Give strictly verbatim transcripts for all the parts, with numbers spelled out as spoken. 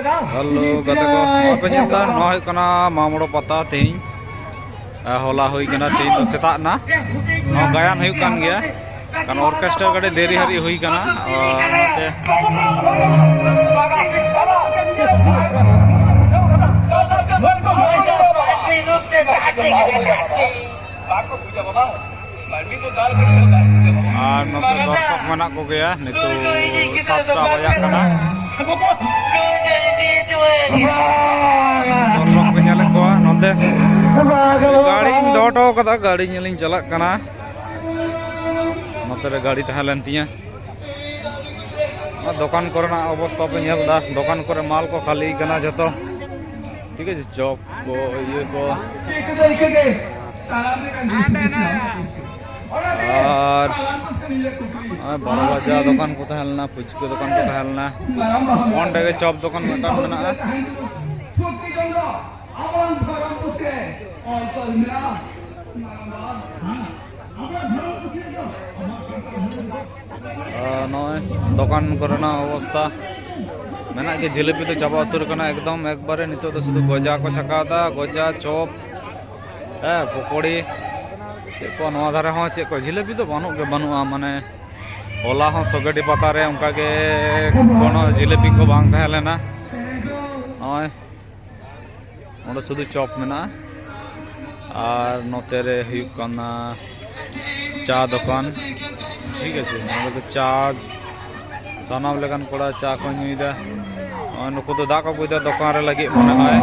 Hello ᱜᱟᱛᱮ ᱠᱚ, ᱱᱚᱣᱟ ᱯᱮ ᱧᱮᱞ ᱮᱫᱟ, ᱱᱚᱣᱟ ᱦᱩᱭᱩᱜ ᱠᱟᱱᱟ ᱢᱟᱢᱚᱲᱚ ᱯᱟᱛᱟ᱾ ᱛᱮᱦᱮᱧ, ᱟ, ᱦᱚᱞᱟ ᱦᱩᱭ ᱠᱟᱱᱟ, ᱛᱮᱦᱮᱧ ᱫᱚ ᱥᱮᱛᱟᱜ ᱮᱱᱟ᱾ ᱱᱚᱣᱟ ᱜᱟᱭᱟᱱ ᱦᱩᱭᱩᱜ ᱠᱟᱱ ᱜᱮᱭᱟ, ᱠᱟᱨᱚᱱ ᱚᱨᱠᱮᱥᱴᱟᱨ ᱠᱟᱹᱴᱤᱡ ᱫᱮᱨᱤ ᱦᱟᱹᱨᱤᱡ ᱦᱩᱭ ᱠᱟᱱᱟ᱾ ᱟᱨ ᱱᱚᱛᱮ ᱟᱨ ᱱᱚᱛᱮ ᱫᱚᱨᱥᱚᱠ ᱢᱮᱱᱟᱜ ᱠᱚᱜᱮᱭᱟ, ᱱᱤᱛᱚᱜ ᱥᱟᱛᱴᱟ ᱵᱟᱡᱟᱜ ᱠᱟᱱᱟ᱾ ᱫᱚᱨᱥᱚᱠ ᱯᱮ ᱧᱮᱞᱮᱫ ᱠᱚᱣᱟ ᱱᱚᱛᱮ᱾ ᱜᱟᱹᱲᱤᱧ ᱫᱚᱦᱚ ᱦᱚᱴᱚ ᱠᱟᱫᱟ, ᱜᱟᱹᱲᱤ ᱧᱮᱞᱤᱧ ᱪᱟᱞᱟᱜ ᱠᱟᱱᱟ᱾ ᱱᱚᱛᱮ ᱨᱮ ᱜᱟᱹᱲᱤ ᱛᱟᱦᱮᱸ ᱞᱮᱱ ᱛᱤᱧᱟᱹ᱾ ᱱᱚᱣᱟ ᱫᱚᱠᱟᱱ ᱠᱚᱨᱮᱱᱟᱜ ᱚᱵᱚᱥᱛᱟ ᱯᱮ ᱧᱮᱞ ᱮᱫᱟ, ᱫᱚᱠᱟᱱ ᱠᱚᱨᱮ ᱢᱟᱞ ᱠᱚ ᱠᱷᱟᱹᱞᱤ ᱠᱟᱱᱟ ᱡᱚᱛᱚ, ᱴᱷᱤᱠ ᱟᱪᱷᱮ, ᱪᱚᱯ ᱠᱚ, ᱤᱭᱟᱹ ᱠᱚ᱾ ᱟᱨ ᱱᱚᱜᱼᱚᱭ ᱵᱟᱨᱚ ᱵᱟᱡᱟ ᱫᱚᱠᱟᱱ ᱠᱚ ᱛᱟᱦᱮᱸ ᱞᱮᱱᱟ, ᱯᱷᱩᱪᱠᱟᱹ ᱫᱚᱠᱟᱱ ᱠᱚ ᱛᱟᱦᱮᱸ ᱞᱮᱱᱟ, ᱚᱸᱰᱮ ᱜᱮ ᱪᱚᱯ ᱫᱚᱠᱟᱱ ᱢᱤᱫᱴᱟᱝ ᱢᱮᱱᱟᱜᱼᱟ᱾ ᱟᱨ ᱱᱚᱜᱼᱚᱭ ᱫᱚᱠᱟᱱ ᱠᱚᱨᱮᱱᱟᱜ ᱚᱵᱚᱥᱛᱟ ᱢᱮᱱᱟᱜ ᱜᱮ, ᱡᱷᱤᱞᱟᱹᱯᱤ ᱫᱚ ᱪᱟᱵᱟ ᱩᱛᱟᱹᱨ ᱠᱟᱱᱟ ᱮᱠᱫᱚᱢ ᱮᱠᱵᱟᱨᱮ᱾ ᱱᱤᱛᱚᱜ ᱫᱚ ᱥᱩᱫᱷᱩ ᱜᱚᱡᱟ ᱠᱚ ᱪᱷᱟᱠᱟᱣ ᱮᱫᱟ, ᱜᱚᱡᱟ, ᱪᱚᱯ, ᱦᱮᱸ, ᱯᱚᱠᱚᱲᱤ, ᱪᱮᱫ ᱠᱚ ᱱᱚᱣᱟ ᱫᱷᱟᱨᱮ ᱦᱚᱸ ᱪᱮᱫ ᱠᱚ ᱡᱷᱤᱞᱟᱹᱯᱤ ᱫᱚ ᱵᱟᱹᱱᱩᱜ ᱜᱮ ᱵᱟᱹᱱᱩᱜᱼᱟ᱾ ᱢᱟᱱᱮ ᱦᱚᱞᱟ ᱦᱚᱸ ᱥᱚᱜᱮᱰᱤ ᱯᱟᱛᱟ ᱨᱮ ᱚᱱᱠᱟ ᱜᱮ ᱠᱳᱱᱳ ᱡᱷᱤᱞᱟᱹᱯᱤ ᱠᱚ ᱵᱟᱝ ᱛᱟᱦᱮᱸ ᱞᱮᱱᱟ᱾ ᱱᱚᱜᱼᱚᱭ ᱚᱸᱰᱮ ᱥᱩᱫᱷᱩ ᱪᱚᱯ ᱢᱮᱱᱟᱜᱼᱟ᱾ ᱟᱨ ᱱᱚᱛᱮ ᱨᱮ ᱦᱩᱭᱩᱜ ᱠᱟᱱᱟ ᱪᱟ ᱫᱚᱠᱟᱱ, ᱴᱷᱤᱠ ᱟᱪᱷᱮ, ᱱᱚᱸᱰᱮ ᱫᱚ ᱪᱟ, ᱥᱟᱱᱟᱢ ᱞᱮᱠᱟᱱ ᱠᱚᱲᱟ ᱪᱟ ᱠᱚ ᱧᱩᱭᱮᱫᱟ᱾ ᱱᱚᱜᱼᱚᱭ ᱱᱩᱠᱩ ᱫᱚ ᱫᱟᱜ ᱠᱚ ᱟᱹᱜᱩᱭᱮᱫᱟ ᱫᱚᱠᱟᱱ ᱨᱮ ᱞᱟᱹᱜᱤᱫ ᱢᱚᱱᱮ ᱦᱚᱭ᱾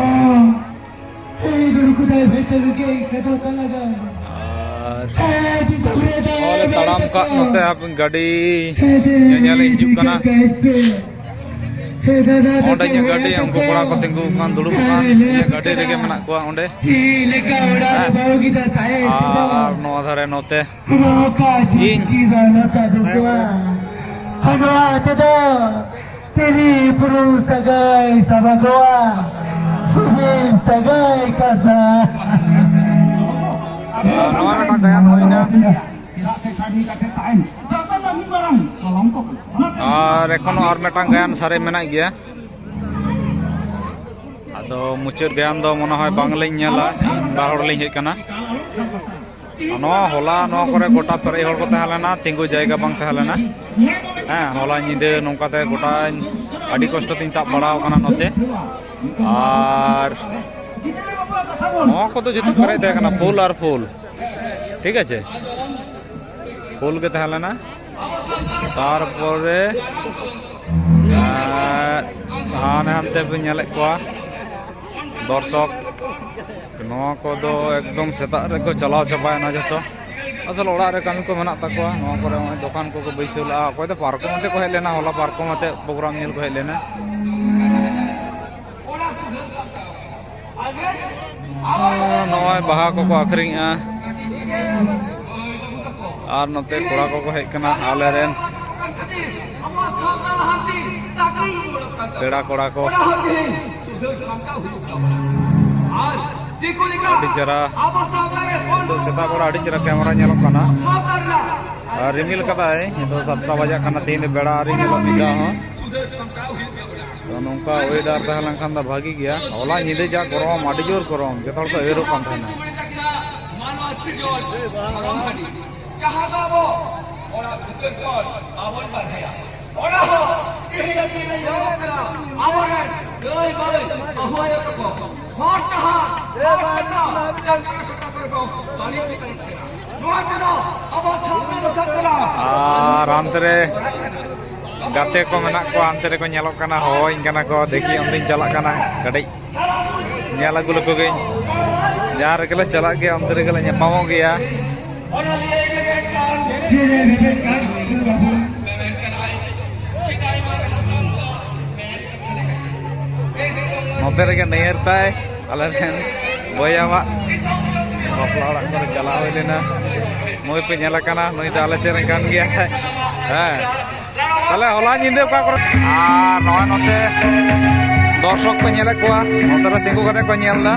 ᱟᱨ ᱱᱚᱜᱼᱚᱭ ᱞᱮ ᱛᱟᱲᱟᱢ ᱠᱟᱜ ᱱᱚᱛᱮ ᱜᱟᱹᱰᱤ ᱧᱮᱧᱮᱞ ᱦᱤᱡᱩᱜ ᱠᱟᱱᱟ᱾ ᱚᱸᱰᱮ ᱤᱧᱟᱹᱜ ᱜᱟᱹᱰᱤ, ᱩᱱᱠᱩ ᱠᱚᱲᱟ ᱠᱚ ᱛᱤᱸᱜᱩ ᱟᱠᱟᱱ, ᱫᱩᱲᱩᱵ ᱟᱠᱟᱱ, ᱤᱧᱟᱹᱜ ᱜᱟᱹᱰᱤ ᱨᱮᱜᱮ ᱢᱮᱱᱟᱜ ᱠᱚᱣᱟ ᱚᱸᱰᱮ᱾ ᱦᱮᱸ᱾ ᱟᱨ ᱱᱚᱣᱟ ᱫᱷᱟᱨᱮ ᱱᱚᱛᱮ ᱤᱧ᱾ ᱦᱟᱱᱟ ᱛᱮᱫᱚ ᱛᱤᱨᱤ ᱯᱩᱨᱩ ᱥᱟᱹᱜᱟᱹᱭ ᱥᱟᱵᱟᱜᱚᱣᱟ, ᱥᱩᱵᱤᱨ ᱥᱟᱹᱜᱟᱹᱭ ᱠᱟᱥᱟ᱾ ᱱᱚᱣᱟ ᱢᱤᱫᱴᱟᱝ ᱜᱟᱭᱟᱱ ᱦᱩᱭᱱᱟ᱾ ᱟᱨ ᱮᱠᱷᱚᱱᱳ ᱟᱨ ᱢᱤᱫᱴᱟᱝ ᱜᱟᱭᱟᱱ ᱥᱟᱨᱮᱡ ᱢᱮᱱᱟᱜ ᱜᱮᱭᱟ᱾ ᱟᱫᱚ ᱢᱩᱪᱟᱹᱫ ᱜᱟᱭᱟᱱ ᱫᱚ ᱢᱚᱱᱮ ᱦᱚᱭ ᱵᱟᱝᱞᱤᱧ ᱧᱮᱞᱟ, ᱵᱟᱨ ᱦᱚᱲ ᱞᱤᱧ ᱦᱮᱡ ᱠᱟᱱᱟ᱾ ᱱᱚᱣᱟ ᱦᱚᱞᱟ ᱱᱚᱣᱟ ᱠᱚᱨᱮ ᱜᱚᱴᱟ ᱯᱮᱨᱮᱡ ᱦᱚᱲ ᱠᱚ ᱛᱟᱦᱮᱸ ᱞᱮᱱᱟ, ᱛᱤᱸᱜᱩ ᱡᱟᱭᱜᱟ ᱵᱟᱝ ᱛᱟᱦᱮᱸ ᱞᱮᱱᱟ᱾ ᱦᱮᱸ, ᱦᱚᱞᱟ ᱧᱤᱫᱟᱹ ᱱᱚᱝᱠᱟᱛᱮ ᱜᱚᱴᱟ ᱟᱹᱰᱤ ᱠᱚᱥᱴᱚ ᱛᱤᱧ ᱛᱟᱵ ᱵᱟᱲᱟᱣ ᱠᱟᱱᱟ ᱱᱚᱛᱮ᱾ ᱟᱨ ᱱᱚᱣᱟ ᱠᱚᱫᱚ ᱡᱚᱛᱚ ᱯᱮᱨᱮᱡ ᱛᱟᱦᱮᱸ ᱠᱟᱱᱟ, ᱯᱷᱩᱞ ᱟᱨ ᱯᱷᱩᱞ᱾ ᱴᱷᱤᱠ ᱟᱪᱷᱮ, ᱯᱷᱩᱞ ᱜᱮ ᱛᱟᱦᱮᱸ ᱞᱮᱱᱟ᱾ ᱛᱟᱨᱯᱚᱨᱮ ᱟᱨ ᱦᱟᱱᱮ ᱦᱟᱱᱛᱮ ᱯᱮ ᱧᱮᱞᱮᱫ ᱠᱚᱣᱟ ᱫᱚᱨᱥᱚᱠ, ᱱᱚᱣᱟ ᱠᱚᱫᱚ ᱮᱠᱫᱚᱢ ᱥᱮᱛᱟᱜ ᱨᱮᱠᱚ ᱪᱟᱞᱟᱣ ᱪᱟᱵᱟᱭᱮᱱᱟ ᱡᱚᱛᱚ᱾ ᱟᱥᱚᱞ ᱚᱲᱟᱜ ᱨᱮ ᱠᱟᱹᱢᱤ ᱠᱚ ᱢᱮᱱᱟᱜ ᱛᱟᱠᱚᱣᱟ᱾ ᱱᱚᱣᱟ ᱠᱚᱨᱮ ᱱᱚᱜᱼᱚᱭ ᱫᱚᱠᱟᱱ ᱠᱚᱠᱚ ᱵᱟᱹᱭᱥᱟᱹᱣ ᱞᱟᱜᱼᱟ᱾ ᱚᱠᱚᱭ ᱫᱚ ᱯᱟᱨᱠᱚᱢ ᱟᱛᱮ ᱠᱚ ᱦᱮᱡ ᱞᱮᱱᱟ, ᱦᱚᱞᱟ ᱯᱟᱨᱠᱚᱢ ᱟᱛᱮ ᱯᱨᱳᱜᱨᱟᱢ ᱧᱮᱞ ᱠᱚ ᱦᱮᱡ ᱞᱮᱱᱟ᱾ ᱱᱚᱜᱼᱚᱭ ᱵᱟᱦᱟ ᱠᱚᱠᱚ ᱟᱹᱠᱷᱨᱤᱧᱮᱜᱼᱟ᱾ ᱟᱨ ᱱᱚᱛᱮ ᱠᱚᱲᱟ ᱠᱚᱠᱚ ᱦᱮᱡ ᱠᱟᱱᱟ, ᱟᱞᱮᱨᱮᱱ ᱯᱮᱲᱟ ᱠᱚᱲᱟ ᱠᱚ᱾ ᱟᱹᱰᱤ ᱪᱮᱦᱨᱟ, ᱱᱤᱛᱚᱜ ᱥᱮᱛᱟᱜ ᱵᱮᱲᱟ ᱟᱹᱰᱤ ᱪᱮᱦᱨᱟ ᱠᱮᱢᱮᱨᱟ ᱧᱮᱞᱚᱜ ᱠᱟᱱᱟ᱾ ᱟᱨ ᱨᱤᱢᱤᱞ ᱠᱟᱫᱟᱭ, ᱱᱤᱛᱚᱜ ᱥᱟᱛᱴᱟ ᱵᱟᱡᱟᱜ ᱠᱟᱱᱟ, ᱛᱮᱦᱮᱧ ᱫᱚ ᱵᱮᱲᱟ ᱟᱹᱣᱨᱤ ᱧᱮᱞᱚᱜ ᱢᱤᱫ ᱫᱷᱟᱣ ᱦᱚᱸ᱾ ᱛᱚ ᱱᱚᱝᱠᱟ ᱚᱭᱮᱫᱟᱨ ᱛᱟᱦᱮᱸ ᱞᱮᱱᱠᱷᱟᱱ ᱫᱚ ᱵᱷᱟᱹᱜᱤ ᱜᱮᱭᱟ᱾ ᱦᱚᱞᱟ ᱧᱤᱫᱟᱹ ᱡᱟ ᱜᱚᱨᱚᱢ, ᱟᱹᱰᱤ ᱡᱳᱨ ᱜᱚᱨᱚᱢ, ᱡᱚᱛᱚ ᱦᱚᱲ ᱠᱚ ᱩᱭᱦᱟᱹᱨᱚᱜ ᱠᱟᱱ ᱛᱟᱦᱮᱱᱟ᱾ ᱡᱟᱦᱟᱸ ᱫᱚ ᱟᱵᱚ ᱚᱲᱟᱜ ᱵᱷᱤᱛᱟᱹᱨ ᱠᱷᱚᱱ ᱵᱟᱵᱚᱱ ᱵᱟᱨᱦᱮᱭᱟ, ᱚᱱᱟ ᱦᱚᱸ ᱛᱮᱦᱮᱧ ᱟᱹᱠᱤᱱ ᱞᱮ ᱧᱟᱢᱚᱜ ᱠᱟᱱᱟ᱾ ᱟᱵᱚᱨᱮᱱ ᱫᱟᱹᱭ ᱢᱟᱹᱭ ᱵᱟᱹᱦᱩ ᱟᱭᱳ ᱛᱟᱠᱚ, ᱦᱚᱨ ᱰᱟᱦᱟᱨ, ᱦᱚᱨ ᱰᱟᱦᱟᱨ, ᱱᱚᱣᱟ ᱛᱮᱫᱚ ᱟᱵᱚ ᱥᱟᱶᱛᱟ ᱫᱚ ᱥᱟᱶᱛᱟ ᱟᱨ ᱦᱟᱱᱛᱮ ᱨᱮ ᱜᱟᱛᱮ ᱠᱚ ᱢᱮᱱᱟᱜ ᱠᱚᱣᱟ, ᱦᱟᱱᱛᱮ ᱨᱮᱠᱚ ᱧᱮᱞᱚᱜ ᱠᱟᱱᱟ, ᱦᱚᱦᱚᱣᱟᱹᱧ ᱠᱟᱱᱟ ᱠᱚ, ᱫᱮᱠᱷᱤ ᱚᱱᱛᱮᱧ ᱪᱟᱞᱟᱜ ᱠᱟᱱᱟ, ᱠᱟᱹᱴᱤᱡ ᱧᱮᱞ ᱟᱹᱜᱩ ᱞᱮᱠᱚ ᱜᱮᱧ᱾ ᱡᱟᱦᱟᱸ ᱨᱮᱜᱮ ᱞᱮ ᱪᱟᱞᱟᱜ ᱜᱮᱭᱟ, ᱚᱱᱛᱮ ᱨᱮᱜᱮ ᱞᱮ ᱧᱟᱯᱟᱢᱚᱜ ᱜᱮᱭᱟ᱾ ᱱᱚᱛᱮ ᱨᱮᱜᱮ ᱱᱟᱹᱭᱦᱟᱹᱨ ᱛᱟᱭ, ᱟᱞᱮ ᱨᱮᱱ ᱵᱚᱭᱦᱟᱣᱟᱜ ᱵᱟᱯᱞᱟ ᱚᱲᱟᱜ ᱠᱚᱨᱮ ᱪᱟᱞᱟᱣ ᱦᱩᱭ ᱞᱮᱱᱟ᱾ ᱱᱩᱭ ᱯᱮ ᱧᱮᱞ ᱟᱠᱟᱱᱟ, ᱱᱩᱭ ᱫᱚ ᱟᱞᱮ ᱥᱮᱫ ᱨᱮᱱ ᱠᱟᱱ ᱜᱮᱭᱟᱭ᱾ ᱦᱮᱸ, ᱛᱟᱦᱞᱮ ᱦᱚᱞᱟ ᱧᱤᱫᱟᱹ ᱚᱠᱟ ᱠᱚᱨᱮ? ᱟᱨ ᱱᱚᱜᱼᱚᱭ ᱱᱚᱛᱮ ᱫᱚᱨᱥᱚᱠ ᱠᱚ ᱧᱮᱞᱮᱫ ᱠᱚᱣᱟ, ᱱᱚᱛᱮ ᱨᱮ ᱛᱤᱸᱜᱩ ᱠᱟᱛᱮ ᱠᱚ ᱧᱮᱞ ᱮᱫᱟ᱾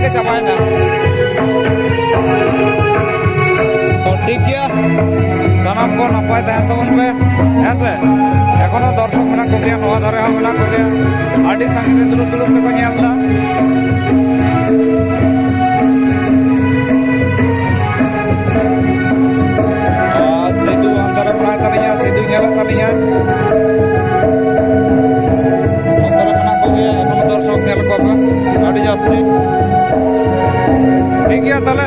ᱜᱮ ᱪᱟᱵᱟᱭᱮᱱᱟ᱾ ᱛᱚ ᱴᱷᱤᱠ ᱜᱮᱭᱟ, ᱥᱟᱱᱟᱢ ᱠᱚ ᱱᱟᱯᱟᱭ ᱛᱟᱦᱮᱱ ᱛᱟᱵᱚᱱ ᱯᱮ, ᱦᱮᱸ ᱥᱮ᱾ ᱮᱠᱷᱚᱱᱳ ᱫᱚᱨᱥᱚᱠ ᱢᱮᱱᱟᱜ ᱠᱚᱜᱮᱭᱟ, ᱱᱚᱣᱟ ᱫᱷᱟᱨᱮ ᱦᱚᱸ ᱢᱮᱱᱟᱜ ᱠᱚᱜᱮᱭᱟ, ᱟᱹᱰᱤ ᱥᱟᱺᱜᱤᱧ ᱨᱮ ᱫᱩᱲᱩᱵ ᱫᱩᱲᱩᱵ ᱛᱮᱠᱚ ᱧᱮᱞ ᱮᱫᱟ᱾ ᱟᱨ ᱥᱤᱫᱩ ᱚᱱᱛᱮ ᱨᱮ ᱢᱮᱱᱟᱭ ᱛᱟᱹᱞᱤᱧᱟ, ᱥᱤᱫᱩ ᱧᱮᱞᱮᱫ ᱛᱟᱹᱞᱤᱧᱟ᱾ ᱚᱱᱛᱮ ᱨᱮ ᱢᱮᱱᱟᱜ ᱠᱚᱜᱮᱭᱟ, ᱮᱠᱷᱚᱱᱳ ᱫᱚᱨᱥᱚᱠ ᱧᱮᱞ ᱠᱚ ᱟᱹᱰᱤ ᱡᱟᱹᱥᱛᱤ᱾ ᱴᱷᱤᱠ ᱜᱮᱭᱟ ᱛᱟᱦᱞᱮ᱾